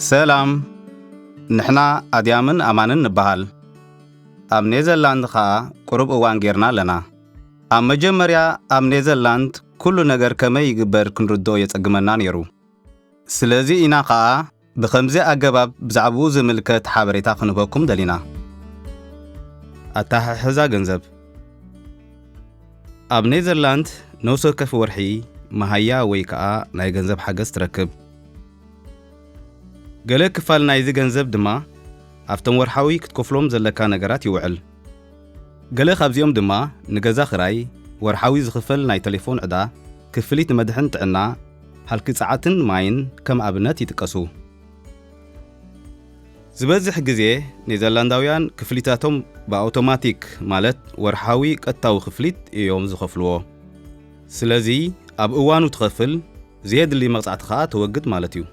ሰላም፣ ንሕና ኣድያምን ኣማንን ንበሃል። ኣብ ኔዘርላንድ ኸኣ ቁሩብ እዋን ጌርና ኣለና። ኣብ መጀመርያ ኣብ ኔዘርላንድ ኩሉ ነገር ከመይ ይግበር ክንርድኦ የጸግመና ነይሩ። ስለዚ ኢና ኸኣ ብኸምዚ ኣገባብ ብዛዕባኡ ዝምልከት ሓበሬታ ክንህበኩም ደሊና። ኣተሓሕዛ ገንዘብ። ኣብ ኔዘርላንድ ነፍሲ ወከፍ ወርሒ መሃያ ወይ ከኣ ናይ ገንዘብ ሓገዝ ትረክብ። ገለ ክፋል ናይዚ ገንዘብ ድማ ኣብቶም ወርሓዊ ክትከፍሎም ዘለካ ነገራት ይውዕል። ገለ ካብዚኦም ድማ ንገዛ ክራይ፣ ወርሓዊ ዝኽፈል ናይ ቴሌፎን ዕዳ፣ ክፍሊት ንመድሕን ጥዕና፣ ሃልኪ ጸዓትን ማይን ከም ኣብነት ይጥቀሱ። ዝበዝሕ ግዜ ኔዘርላንዳውያን ክፍሊታቶም ብኣውቶማቲክ፣ ማለት ወርሓዊ ቀጥታዊ ክፍሊት እዮም ዝኸፍልዎ። ስለዚ ኣብ እዋኑ ትኸፍል፣ ዘየድሊ መቕጻዕቲ ኸኣ ተወግድ ማለት እዩ።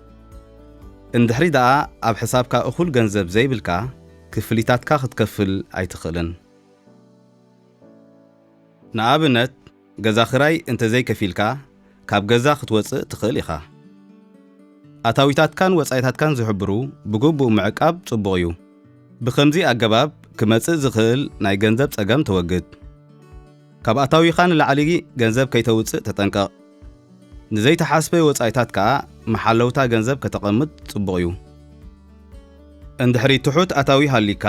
እንድሕሪ ደኣ ኣብ ሕሳብካ እኹል ገንዘብ ዘይብልካ፣ ክፍሊታትካ ክትከፍል ኣይትኽእልን። ንኣብነት፣ ገዛ ክራይ እንተዘይከፊልካ፣ ካብ ገዛ ክትወጽእ ትኽእል ኢኻ። ኣታዊታትካን ወጻኢታትካን ዝሕብሩ ብግቡእ ምዕቃብ ጽቡቕ እዩ። ብኸምዚ ኣገባብ ክመጽእ ዝኽእል ናይ ገንዘብ ጸገም ተወግድ። ካብ ኣታዊኻ ንላዕሊ ገንዘብ ከይተውጽእ ተጠንቀቕ። ንዘይተሓስበ ወጻኢታት ከኣ መሓለውታ ገንዘብ ከተቐምጥ ጽቡቕ እዩ። እንድሕሪ ትሑት ኣታዊ ሃሊካ፣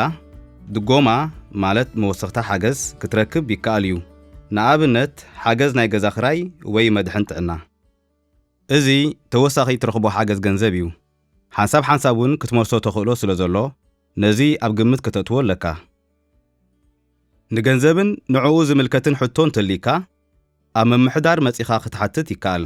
ድጎማ ማለት መወሰኽታ ሓገዝ ክትረክብ ይከኣል እዩ። ንኣብነት፣ ሓገዝ ናይ ገዛ ክራይ ወይ መድሕን ጥዕና። እዚ ተወሳኺ ትረኽቦ ሓገዝ ገንዘብ እዩ። ሓንሳብ ሓንሳብ እውን ክትመልሶ ተኽእሎ ስለ ዘሎ፣ ነዚ ኣብ ግምት ከተእትዎ ኣለካ። ንገንዘብን ንዕኡ ዝምልከትን ሕቶ እንተልይካ፣ ኣብ ምምሕዳር መጺኻ ክትሓትት ይከኣል።